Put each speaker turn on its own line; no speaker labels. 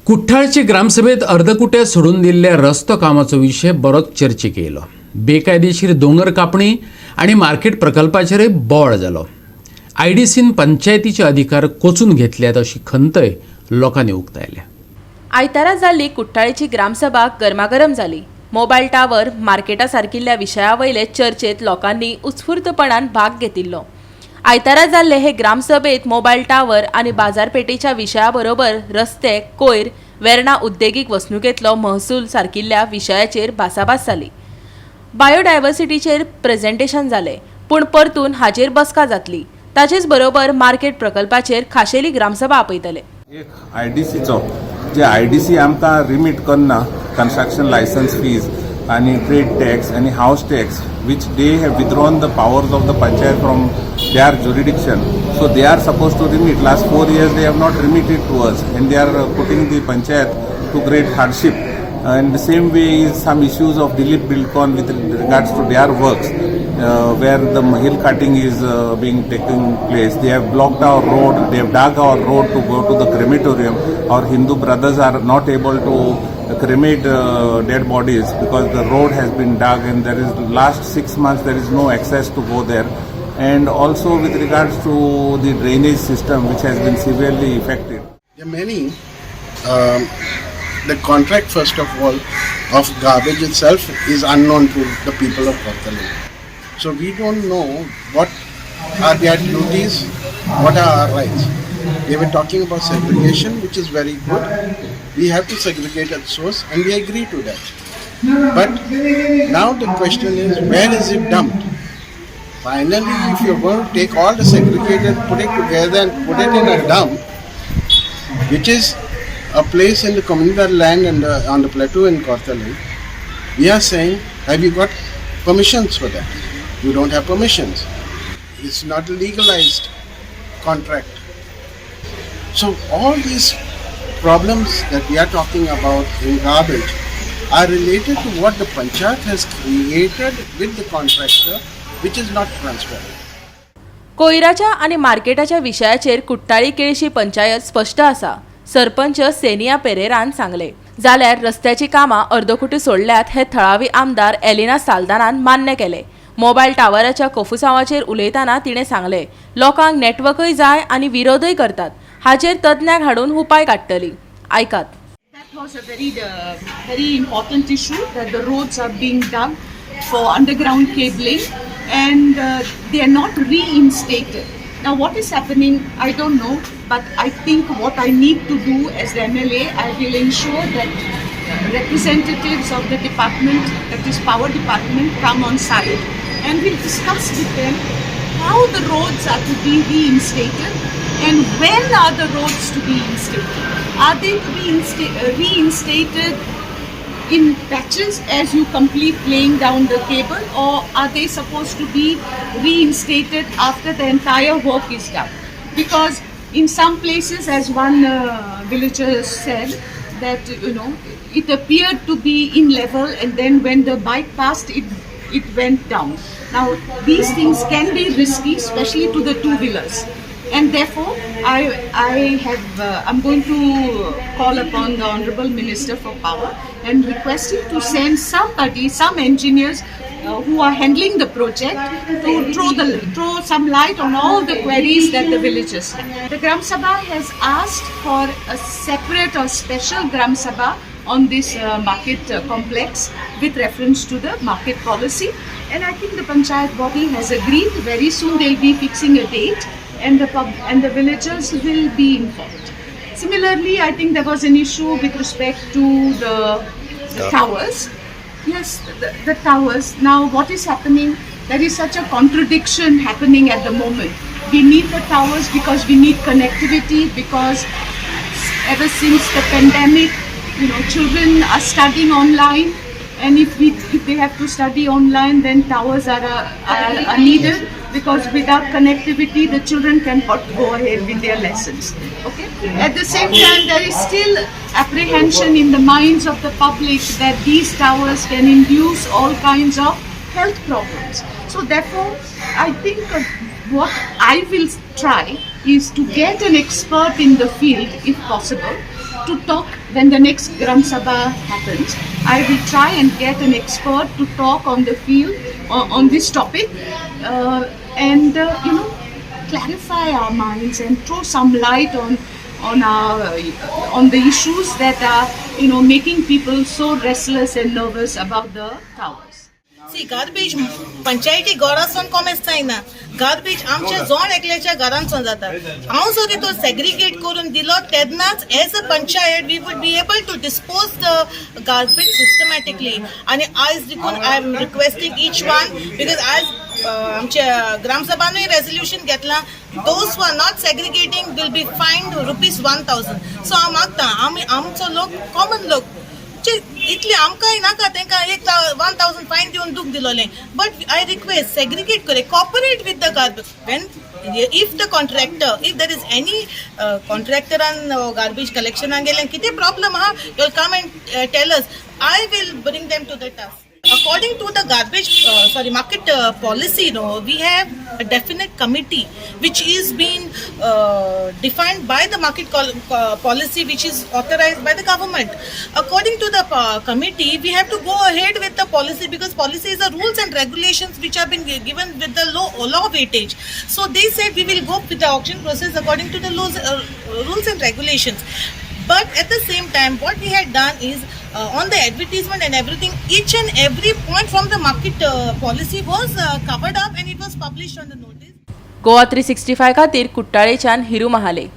कुठ्ठाळचे ग्रामसभेत अर्दकुटे सोडून दिल्ल्या रस्तो कामाचो विशय बरोच चर्चेक येयलो. बेकायदेशीर दोंगर कापणी आनी मार्केट प्रकल्पाचेरय बोवाळ जालो. आयडीसीन पंचायतीचे अधिकार कोचून घेतल्यात अशी खंतय लोकांनी उक्तायल्या.
आयतारा जाल्ली कुठ्ठाळेची ग्रामसभा गरमागरम जाली. मोबायल टावर मार्केटा सारकिल्ल्या विशया वयले चर्चेत लोकांनी उत्स्फूर्तपणान भाग घेतिल्लो. आयतारा जाल्ले हे ग्रामसभेत मोबायल टावर आनी बाजारपेठेच्या विशया बरोबर रस्ते, कोयर, वेर्णा उद्देगीक वसणुकेंतलो महसूल सारकिल्ल्या विशयाचेर भासाभास जाली. बायोडायवर्सिटीचेर प्रेझेंटेशन जालें, पूण परतून हाचेर बसका जातली. ताचेच बरोबर मार्केट प्रकल्पाचेर खाशेली ग्रामसभा आपयतले.
एक आयडीसीचो जे आयडीसी आमकां रिमीट करना कन्स्ट्रक्शन लायसन्स फीज आनी ट्रेड टॅक्स आनी house tax, which they have withdrawn the powers of the panchayat from their jurisdiction, so they are suppose to remit. Last 4 years they have not remitted to us and they are putting the panchayat to great hardship. And the same way is some issues of Dilip Buildcon with regards to their works, where the hill cutting is being taken place. They have blocked our road, they have dug our road to go to the crematorium. Our Hindu brothers are not able to cremate dead bodies because the road has been dug and there is last 6 months there is no access to go there. And also with regards to the drainage system, which has been severely affected.
There are many. The contract, first of all, of garbage itself is unknown to the people of Cortalim. So we don't know what are their duties, what are our rights. They were talking about segregation, which is very good. We have to segregate at source, and we agree to that. But now the question is, where is it dumped? Finally, if you're going to take all the segregated, put it together and put it in a dump, which is a place in the communal land and on the plateau in Cortalim, we are saying, have you got permissions for that? You don't have permissions. It's not a legalized contract. So all these problems that we are talking about in garbage are related to what the panchayat has created with the contractor, which is not transparent.
कोयराच्या आनी मार्केटाच्या विशयाचेर कुठ्ठाळी केळशी पंचायत स्पश्ट आसा, sarpanch Xenia पेरेरान सांगले. जाल्यार रस्त्याची कामां अर्दकुटी सोडल्यात हे थळावी आमदार एलिना साल्दानान मान्य केले. मोबायल टावराच्या कोफुसांवाचेर उलयतना तिणें सांगले, लोकांक नेटवर्कय जाय आनी विरोधय करतात. हाचेर तज्ञांक हाडून उपाय काडटली. आयकात.
That was a very important issue, that the roads are being dug for underground cabling and they are not reinstated. Now, what is happening, I don't know, but I think what I need to do as the MLA, I will ensure that representatives of the department, that is power department, come on site and we'll discuss with them how the roads are to be reinstated and when are the roads to be instated. Are they to be reinstated in patches as you complete laying down the cable, or are they supposed to be reinstated after the entire work is done? Because in some places, as one villager said, that it appeared to be in level and then when the bike passed, it went down. Now these things can be risky, especially to the two wheelers, and therefore I'm going to call upon the Honorable Minister for Power and request him to send somebody, some engineers who are handling the project to throw some light on all the queries that the villagers have. The Gram Sabha has asked for a separate or special Gram Sabha on this market complex with reference to the market policy, and I think the panchayat body has agreed. Very soon they'll be fixing a date and the villagers will be informed. Similarly, I think there was an issue with respect to the towers. Yes, the towers. Now, what is happening? There is such a contradiction happening at the moment. We need the towers because we need connectivity, because ever since the pandemic, children are studying online, and if they have to study online, then towers are needed, because without connectivity, the children cannot go ahead with their lessons. Okay. At the same time, there is still apprehension in the minds of the public that these towers can induce all kinds of health problems. So therefore, I think what I will try is to get an expert in the field, if possible, to talk when the next Gram Sabha happens. I will try and get an expert to talk on the field on this topic and clarify our minds and throw some light on the issues that are making people so restless and nervous about the towers.
C, garbage पंचायती घरासून कोमेस जायना. Garbage आमच्या जण एकल्याच्या घरांसून जाता. हांव जरी तो segregate करून दिलो तेन्नाच as a panchayat we would be able to dispose the garbage systematically. आनी आयज देखून I am requesting each one, because आयज आमच्या ग्रामसभानूय रेजोल्युशन घेतलां, those who are not segregating will be fined ₹1,000. So हांव मागता, आमी आमचो लोक, कॉमन लोक चे इतले आमकांय नाका तांकां एक 1,000 फायन दिवन दूख दिलोलें. बट I request, segregate करे, cooperate with the garbage. When if the contractor, if there is any कॉन्ट्रॅक्टरान garbage कलेक्शनान गेल्यान कितें प्रॉब्लम आहा, you'll come and tell us. I will bring them to the task. According to the garbage, sorry, market policy, no, we have a definite committee which is being defined by the market policy, which is authorized by the government. According to the committee, we have to go ahead with the policy, because policy is the rules and regulations which have been given with the law weightage. So they said we will go with the auction process according to the laws, rules and regulations. But at the same time, what we had done is on the advertisement and everything, each and every point from the market policy was covered up and it was published on the notice.
Goa 365 खातीर कुट्टाळेच्यान हिरू महाले.